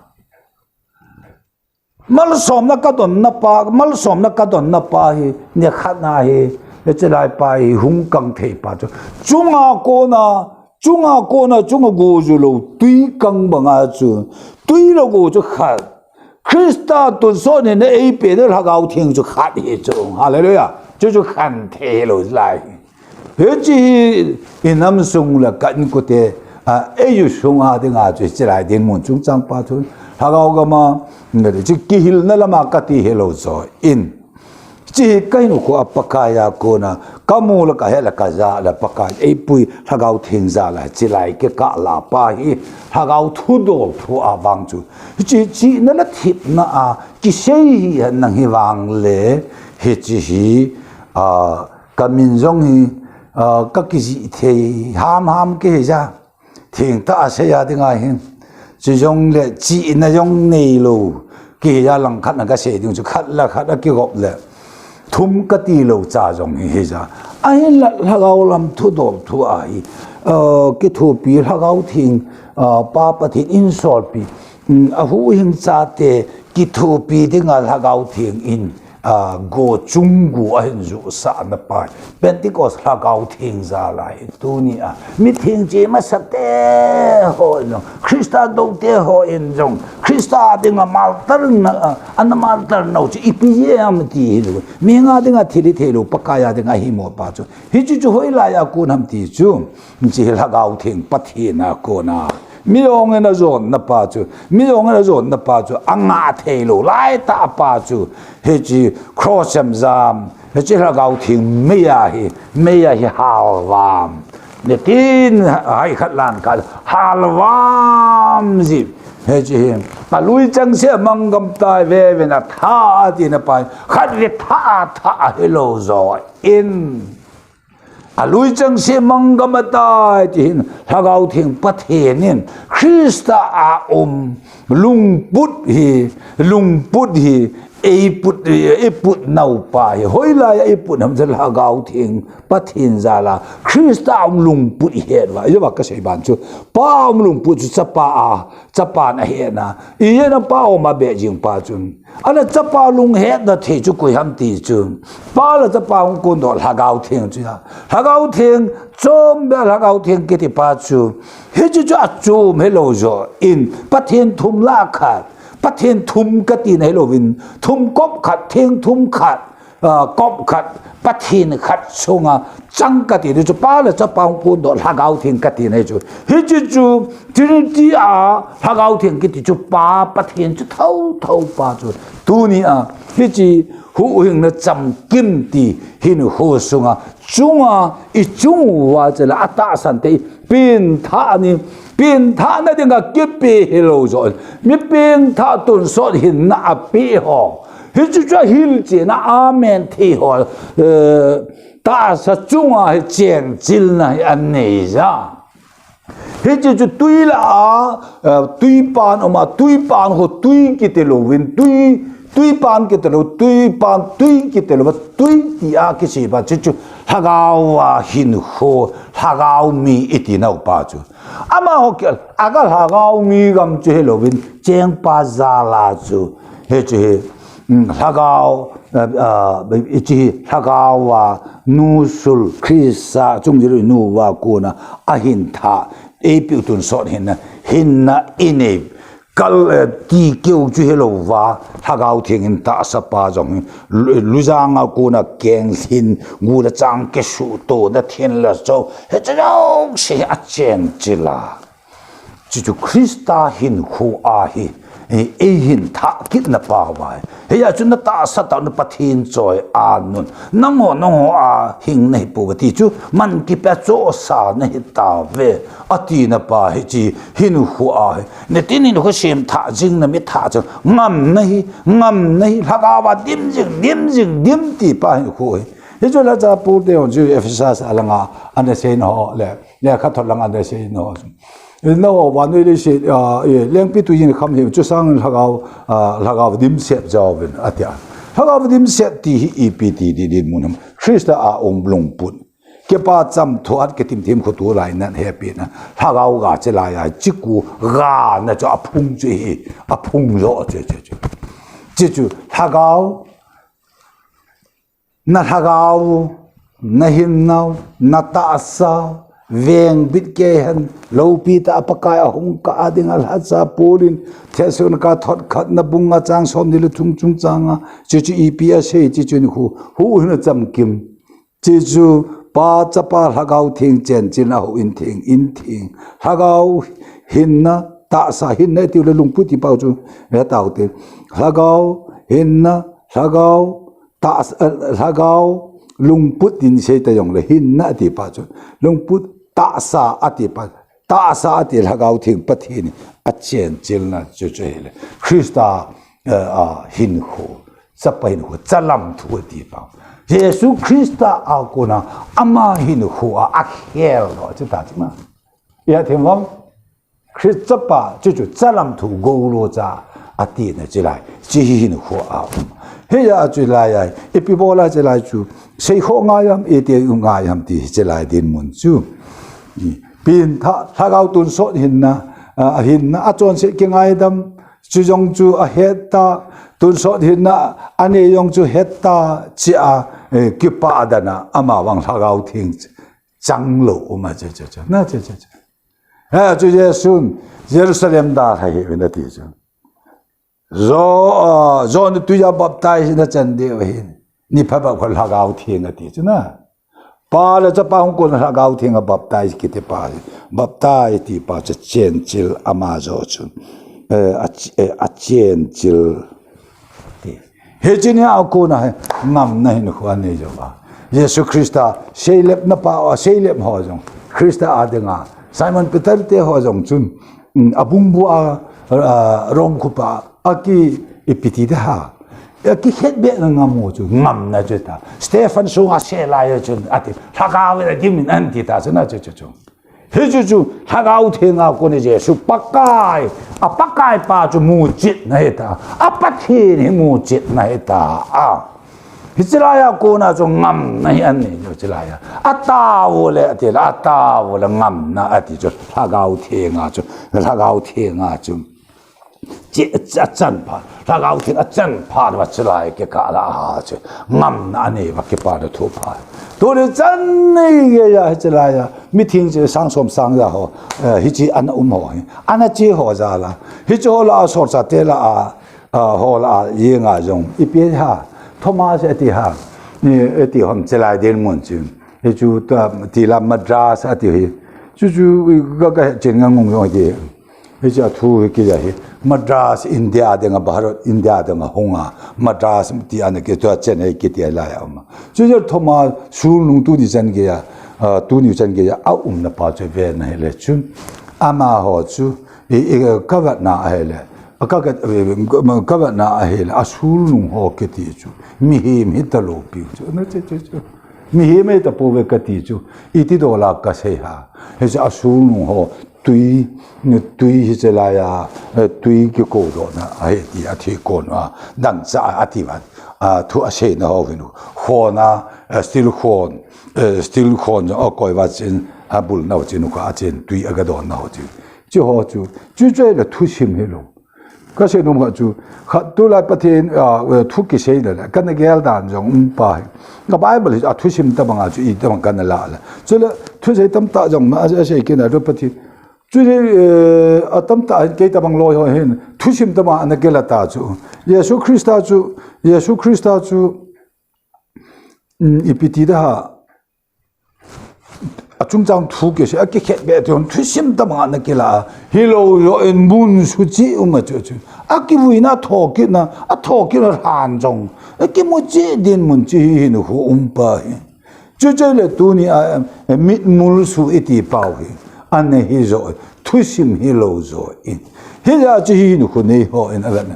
Malsomna kadonna pa, malsomna kadonna pa hi, nikhat na hi, hiche lai pa hi hung kang thei pa chu. Chunga kona, chunga kona, chunga go ju lou, tui kang banga chu. Tui le go chu khat. Christa tunsot nina eipeh na Lhagao Theng chu khat hi chu. Hallelujah. Chu chu khan thei lou lai. Hiche hi inam sung le ka inkote, a, eiu sunga dinga chu hiche lai dinmun chungchang pa chu. Lhagao gama, ngati chu kihilna lama kati hilou joh in. Hiche hi ka hinkhoa Pakai a kona, kamu le kahe le kaja le Pakai eipui Lhagao Theng jal a hiche lai kikah la pa hi, Lhagao thudol thu a vang chu. Hiche chihna le thepna a, kisei hi nang hi vang le, hiche hi, a, Ka min jong hi, ah, ka kijih thei ham ham kihi ja. Thengtah a sei a dinga hin. Chujongle chihna jong neilou. Kihi ja langkhat na ka sei ding chu khat le khat a kigop le. Thum kati lou cha jong hi hi ja. Ahinla Lhagao lam thudol thu a hi. Ah, kithopi Lhagao Theng, ah, Pa Pathen in solpi. Um, a huhhing chate kithopi dinga Lhagao Theng in. A, go chung gu ahin jusah na pa. Pentecost Lhagao Theng jal a hi tuni a. Mitheng che masate ho in jong. Christa doute ho in jong. Christa dinga martyr na, a, ana martyr nau chu ipi jeh ham ti hi lou. Mi nga dinga thil hi thei lou, Pakai a dinga hi mo pa chu. Hichu chu hoilai a kon ham ti chu. Hiche hi Lhagao Theng Pathen a kona. Mi jong in a jonna pa chu. Mi jong in a jonna pa chu. Anga thei lou. Lai ta pa chu. Hiche cross jam jam. Hiche Lhagao Theng meiya hi. Meiya hi halvam. Nitin hai khat lan ka halvam ji. Hiche hi. A lui chang se mang gam tai ve ve na tha ti na pa. Khat ve tha tha hi lou joh in. A lui chang se mang gam a tai ti hin, Lhagao Theng Pathen in, Christa a um, lungput hi, lungput hi, eiput, eiput nau pa hi, hoilai a eiput ham chu Lhagao Theng Pathen jal a, Christa a um lungput i het uva, i va ka sei ban chu, Pa a um lungput chu Chapa a, Chapan a het na, i het na Pa a um a beh jing pa chun. Ana Chapa lunghetna thei chu koi ham ti chu. Pa le Chapa hung kondoh Lhagao Theng chu a. Lhagao Theng, chom beh Lhagao Theng kiti pa chu. Hichu chu a chom hilou joh in. Pathen thum lah khat. Pathen thum kati na hilou vin. Thum kop khat, Theng thum khat. Ah, kop khat, Pathen khat sunga chang kati chu Pa le Chapa hung kondoh Lhagao Theng kati na hi chu. Hichu chu Trinity a Lhagao Theng kiti chu Pa Pathen chu thotho pa chu. Tuni a hiche huhhingna chamkim ti hinkho sunga chunga i chung uva chule atahsan te i pengthah ni, pengthahna dinga kipe hilou joh. Mi pengthah tonsot hinna a pe ho. Hichu chu ahilchetna amen thei ho, eh, tahsa chunga hi chenchilna hi anei ja. Hichu chu tui lah a, eh, tuipan um a, tuipan ho tui kiti louvin, tui, tuipan kiti lou, tuipan tui kiti lou, tui ti a kisei pa, chuchu Lhagao a hinkho, Lhagao mi iti nau pa chu. Amaho kil, aga Lhagao mi gam chu hilouvin, chengpa jal a chu, hichu hi, um, Lhagao, uh, uh, hichu hi Lhagao a nusul Christa chungjui nu uva kona ahin thah, eipeh u tonsot hinna, hinna inei, kal, eh, ti keu chu hilouva, Lhagao Theng in tahsa pa jong hi, lu-, lujang a kona keng lhin, gu le chang kisuhtona thenle cho, hiche jouse hi achenchil a. Chuchu Christa hinkho a hi, eh, eihin thah kitna pa uva hi. Hia chu na tahsa tah u na Pathen choi a nun. Nangho, nangho a hing nahi pouve ti chu, man kipe chosa nahi tauve. Atina pa hiche hinkho a hi. Nitin hinkho semthah jing na mi thah chu. Ngamna hi, ngamna hi. Lhagao a dim jing, dim jing, dim ti pa hinkho hi. Hichu la cha pu te hon chu Ephesus a langa ana sei na ho le. Lekhathot langa ana sei na ho. Naho vannoi leiset, ah, eh, lengpitwi in kham hi, chusangin lhagao, ah, lhagao dimset jaovin, atia. Lhagao dimset ti hi ipi ti di dinmun ham. Christa a um lungput. Kipah cham thuat kitim thim khu tulai nan hepina. Lhagao ga che laiya, chiku ga na chu aphung chu hi, aphung jo che che che. Che chu, lhagao, na lhagao, na hinnau, na tahsa, vengbit keihen, loupitah a Pakai ahung kah a dinga lhacha Paul in, Thessalonica thot khatna bung nga chang somni le thum chungchanga, che chu ipi asei, che chu in khu, hu hin achamkim. Che chu Pa, Chapa, Lhagao Theng chenchilna houin theng, in theng. Lhagao hinna, tahsa hinna tiu le lungput ti pau chu, ve tau te. Lhagao hinna, lhagao, tahsa, eh, lhagao, lungput tin sei ta jong le hinna ati pa chu. Lungput, tahsa ati pa. Tahsa ati lhagao theng Pathen in achenchilna chu chu hile. Christa, eh, a hinkho, Chapa hinkho, chalam thu ati pa. Jesu Christa a kona ama hinkho a akhel lo chu ta chu ma. Ia thim vang. Christa Chapa chu chu chalam thu golo cha atina chilai. Chi hi hinkho a um. Hiya chilai ai. Ipi bola chilai chu. Seikho ngai ham, iti ngai ham ti chilai dinmun chu. Pintha, lhagao tonsot hinna, a, hinna, achonset kingaidam, chu jong chu ahet ta, tonsot hinna, anei jong chu het ta, chia, eh, kipah dana, ama vang lhagao theng chang lo, uma che che che, na che che che. Eh, chu Jesun, Jerusalem dalha hih uvin ati chu. Jo, ah, John tuiya baptize na chan diu hin. Ni phabep kho lhagao theng ati chu na. Pa le Chapa hung kon lhagao theng a baptize kiti pa. Baptize ti pa chu chenchil ama jo chu. Eh, a ch-, eh, achenchil ti. Hiche ni a kona hi ngamna hinkho anei jo a. Jesu Christa seilepna pa, a seilep ho jong. Christa a dinga. Simon Peter te ho jong chun. Mm, abungbu a, a, rong khupa, aki ipi ti de ha. Aki het be na ngam u chu, ngamna chu ta. Stephen sunga se lai chu, ati, lhagao ve la dimin an ti ta chu na chu chu chu. Hi chu chu, lhagao theng a kona Jesu Pakai, a Pakai pa chu muchet na hi ta, a Pathen hi muchet na hi ta, a. Hiche laiya kona chu ngamna hi anei chu chilaiya. Atao le, ati le, atao le ngamna ati chu, lhagao theng a chu, lhagao theng a chu. Che, che, achan pha, lhagao theng achan pha, va chilai kikah la ha chu. Ngamna anei va kipana thu pha. Tuni chan nei geiya, hiche laiya, meeting che sang som sang ja ho, eh, hiche ana um ho hi. Ana che ho ja la. Hiche ho la a sorcha te la a, a, ho la a, yenga jong. Ipi ha, Thomas ati ha. Ni, ati hom chilai dinmun chu. Hichu ta, ti la Madras ati hi. Chu chu, ga, ga, chen nga ngung jong ati. Hiche a thu hi kija hi. Madras, India dinga, Bharat, India dinga hunga. Madras ti ana ki, tua Chennai kiti a laiya uma. Chu chu Thomas, sulnung tuni chan geiya, a, tuni chan geiya, a umna pa chu ve na hi le chun. Ama ho chu, i, i, ka vet na a hi le. A ka, ka, ka vet na a hi le, a sulnung ho kiti chu. Mihem hi ta lou piu chu. Na chu, chu, chu. Mihem hi ta pou ve kati chu. Iti dola ka sei ha. Hiche a sulnung ho. Tui, tui hiche laiya, eh, tui kiko dohna, ahi ti, athi kon a, dangchah a, ati va, a, thu aseina ho vin u. Khon a, eh, steel khon, eh, steel khon jong akoi va chin, abul nau chin u kha a chin, tui aga don nau chin. Chi ho chu, chu chu le thusim hi lo. Ka sei nom kha chu, khat tulai Pathen, a, thu kisei le, kana gel dan jong um pa hi. Ka Bible hi a thusim tabang a chu i tabang kana la le. Chule, thusei tamtah jong ma, a, a sei kina ro Pathen. Chu hi, eh, a tamtah hin kei tabang loi ho hin, thusim tabang ana kila ta chu. Jesu Christa chu, Jesu Christa chu, um, ipi ti da ha, a chungchang thu kisei, a kikhet be ti hon, thusim tabang ana kila, hi lo lo in mun su chi um a chu chu. A kivuina thokitna, a thokitna han jong, a kimu chi dinmun chi hi hin khu um pa hi. Chuche le tuni a, eh, mitmul su iti pau hi. Ana hi jo, thusim hi lo jo in. Hi ja chi hi nu khu nei ho in a vet na.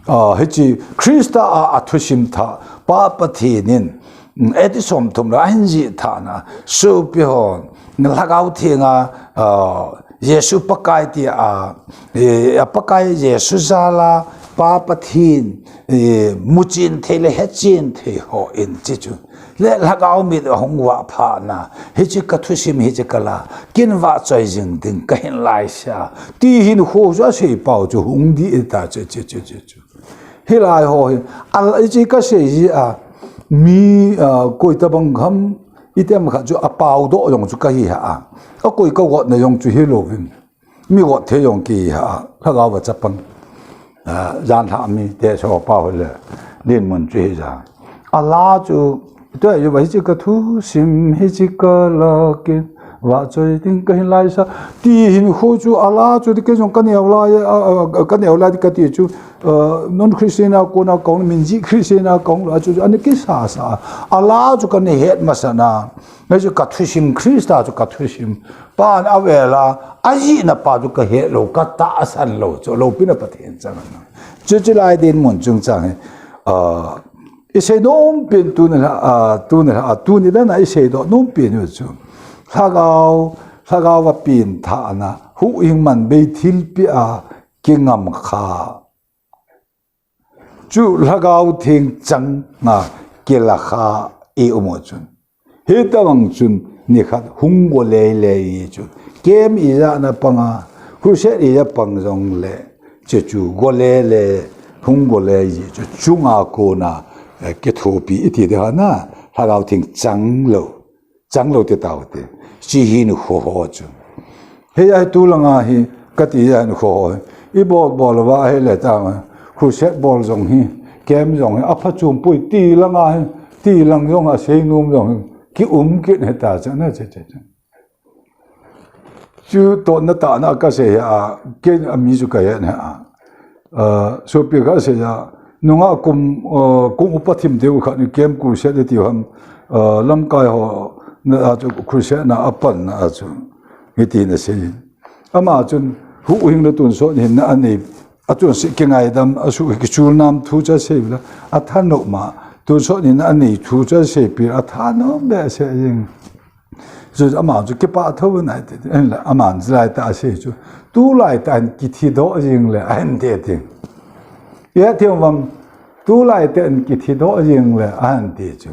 A, hiche Christa a, a thusim thah, Pa Pathen in, mm, eti som thum la hin ji thah na, sopi hon, lhagao theng a, a, Jesu Pakai ti a, eh, a Pakai Jesu jal a, Pa Pathen, eh, muchen thei le hechen thei hon hiche chu. Le lhagao mit ahung vah phat na, hiche ka thusim hiche ka la, ken vahchoi jing ding kahin laisea. Ti hinkho chu asei pau chu hung ding ahi ta chu, chu, chu, chu, chu. Hilai ho hi, a, hiche kasei ji a, mi, a, koi tabang ham, itiham khat chu apao doh jong chu kahi ha a. A koi ka gotna jong chu hilouvin. Mi got thei jong kihi ha a. Lhagao va chapang. A, jan lha mi te so pa ho le. Dinmun chu hija. A la chu, tua hiva hiche ka thusim, hiche ka la ken vahchoi ding kahin laisea. Ti hinkho chu a la chu ti kei jong ka neo lai, a, a, ka neo lai ti kati chu, a, non Christian a kona kong, min jih Christian a kong la chu, chu ana kisasa. A la chu kana het masat na. Hichu ka thusim Christa chu ka thusim. Pan avel a, ajihna pa chu ka het lou, ka tahsan lou, chu loupina Pathen chang na. Chu chu lai dinmun chungchang hi, a, isei nom pen tuni la, a, tuni la, a, tuni dan a isei doh nom pen u chu. Lhagao, lhagao va pen thahna, huhhing man bei thilpeh a kingam kha. Chu lhagao theng chang a kila kha i um u chun. Hitabang chun nikhat hung go lele i chu. Kem ija na pang a, crusade ija pang jong le, chu chu go lele, hung go le i chu. Chunga kona, eh, kithopi iti de ha na, lhagao theng chang lou. Chang lou ti tau te. Chi hinkho ho chu. Hia hi tu langa hi, kati hinkho ho hi. I bol bol va hi le ta. Crusade bol jong hi, kem jong hi, aphachom poi ti langa hi, ti lang jong a sei nom jong hi. Ki um kit hi ta cha na che che che. Chu tona tah na kasei a, ken a mi chu ka he na a. A, sopi kasei a, nunga kum, a, kum upa thim deu khat ni kem crusade ti ham, a, lamkai ho na a chu crusade na apan na a chu. Hiti na sei. Ama chun huhhing le tonsot hinna anei, a chun si kingaidam, a su kichul nam thu cha sei la, a thanom ma, tonsot hinna anei thu cha sei pi, a thanom be sei jing. Chu ama chu kipah tho nai te, en la, aman lai ta sei chu. Tulai tah in kithi doh jing le, ahin ti ti. Ia thiam vam, tulai tah in kithi doh jing le, ahin ti chu.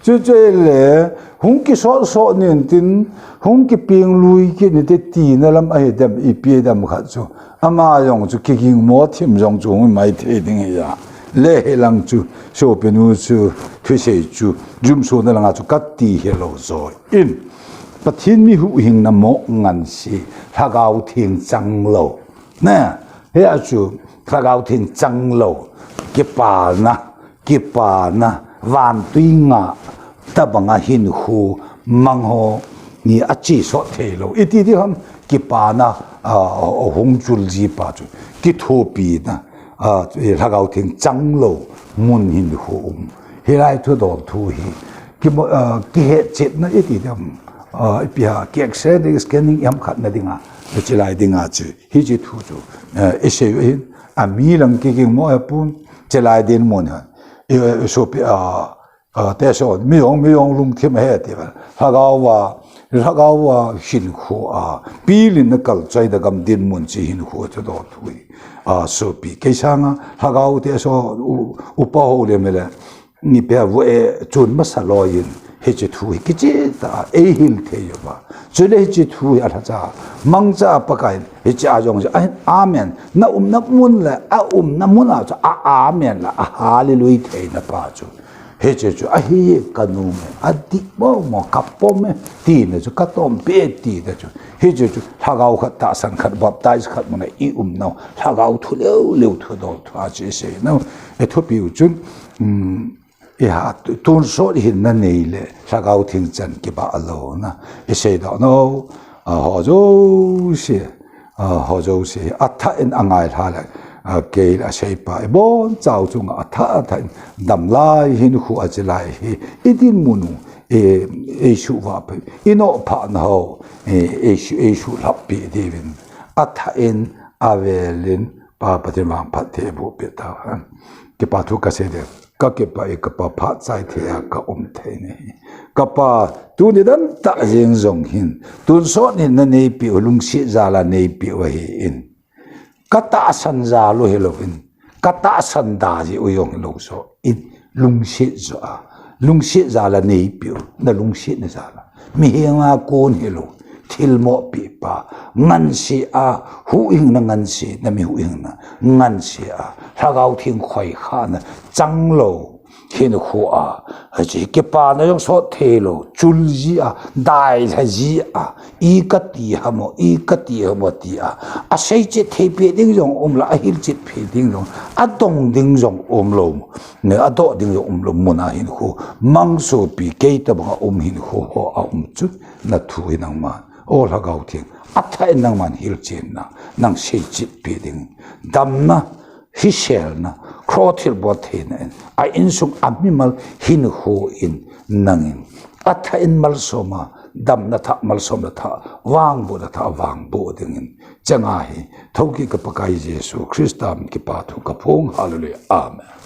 Chu chu le, hung kisot sot nin tin, hung kipeng lui kit ni te tina lam ahi dem, ipi dem khat chu. Ama jong chu kiging mo thim jong chu hung mai thei ding hi a. Le hi lang chu, sopi nu chu, thusei chu, jumsona langa chu kati hi lou joi. In, Pathen mi huhhingna mo ngan si, lhagao theng chang lou. Na, hia chu, lhagao theng chang lou, kipana, kipana, vantui nga, tabanga hinkho, mang ho, ni a chi sot thei lou. Iti ti ham, kipana, a, a, a hung chul ji pa chu, kithopina, a, lhagao theng chang lou, mun hinkho um. Hilai thudol thu hi, ki mo, a, kihet chetna iti dam, a, ipi ha, ki X-ray ding scanning iam khat na dinga, chilai dinga chu, hiche thu chu, a, isei u hin, a mi lang kiging mo a pun, chilai dinmun ha, i, i sopi, a, a, te so, mi jong, mi jong lungthim he ti va, lhagao va, lhagao va hinkho a, pilin na kal chai da gam dinmun chi hinkho thudol thu hi, a, sopi, kei sanga, lhagao te so, u, upa ho le me le, Ni pe vo e chun masa loi in, hiche thu hi kicheh tah a, eihil thei uva. Chule hiche thu hi alhacha, mangcha a Pakai in, hiche a jong chu, a, amen. Na umna mun le, a umna mun a chu, a, amen le, a hallelujah theina pa chu. Hiche chu, ahi ka nom e, adih mo mo, ka pom e, tina chu, ka tom pe tina chu. Hiche chu, lhagao khat, tahsan khat, baptize khat mun a i um nau, lhagao thu leu leu thudol thu a chu i sei nau. E thupi u chun, um, Iha tu-, tonsot hinna nei le, lhagao theng chan kibah lou na. I sei doh nau, a, ho jouse, a, ho jouse, a thah in a ngai lha le, a, kei le a sei pa, i bonchau chunga a thah, a thah in dam lai hinkho a chi lai hi, i dinmun u, i, i suh vah pi, i noh phah na ho, i, i suh, i suh lhap pi diuvin. A thah in, a vel in, Pa Pathen vangphat thei boh pi ta. Kipa thu ka sei ding. Ka kipah e, ka Pa, phat chai thei a ka um thei nahi. Ka Pa, tuni dan tah jeng jong hin, tun sot hin na neipiu, lungset jal a neipiu ahi in. Ka tahsan jal u hilou in, ka tahsan da jeh u jong hilou so in, lungset jo a, lungset jal a neipiu, na lungset na jal a. Mihem a kon hilou, thilmoh pi pa, ngansi a, huhhingna ngansi, na mi huhhingna ngansi a, Lhagao Theng khoikhana chang lou, hinkho a, achi kipana jong sot thei lou, chul ji a, dai lha ji a, i ka ti hamo, i ka ti hamo ti a, a sei chet thei pi ding jong um la, a hil chet pi ding jong, a dong ding jong um lou, ne, a doh ding jong um lou, mun a hinkho, mang sopi, kei tabang a um hinkho ho a um chu, na thu hi nangman, o Lhagao Theng, a thah in nangman hil chen na, nang sei chet pi ding, damna, hiselna, kro thilbol theina in, a insung a mimal hinkho in nangin, a thah in malsom a, damna thah, malsomna thah, vangbohna thah, vangboh dingin, changa hi, thokit ka Pakai Jesu Christa min kipa thu ka phong, hallelujah, amen.